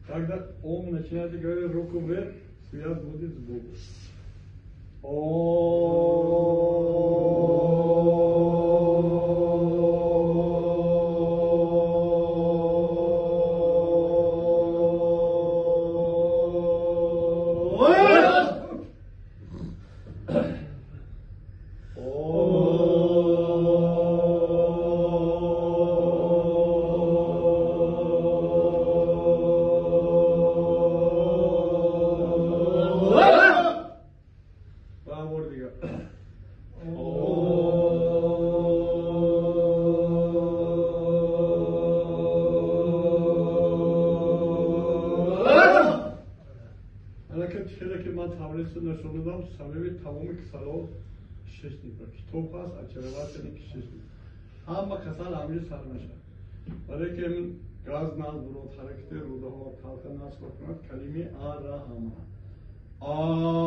Когда ом начинаете говорить, руку вверх, связь будет с Богом. Сабаби тамоми касалҳо кишишник ва китоб ҳаст, очаровательный кишишник. Ҳама касал ҳамин сар мешавад. Барое ки газ наз бурод, ҳаракати рӯдаҳо, талха насл кунад, калимаи а ра ҳама. А.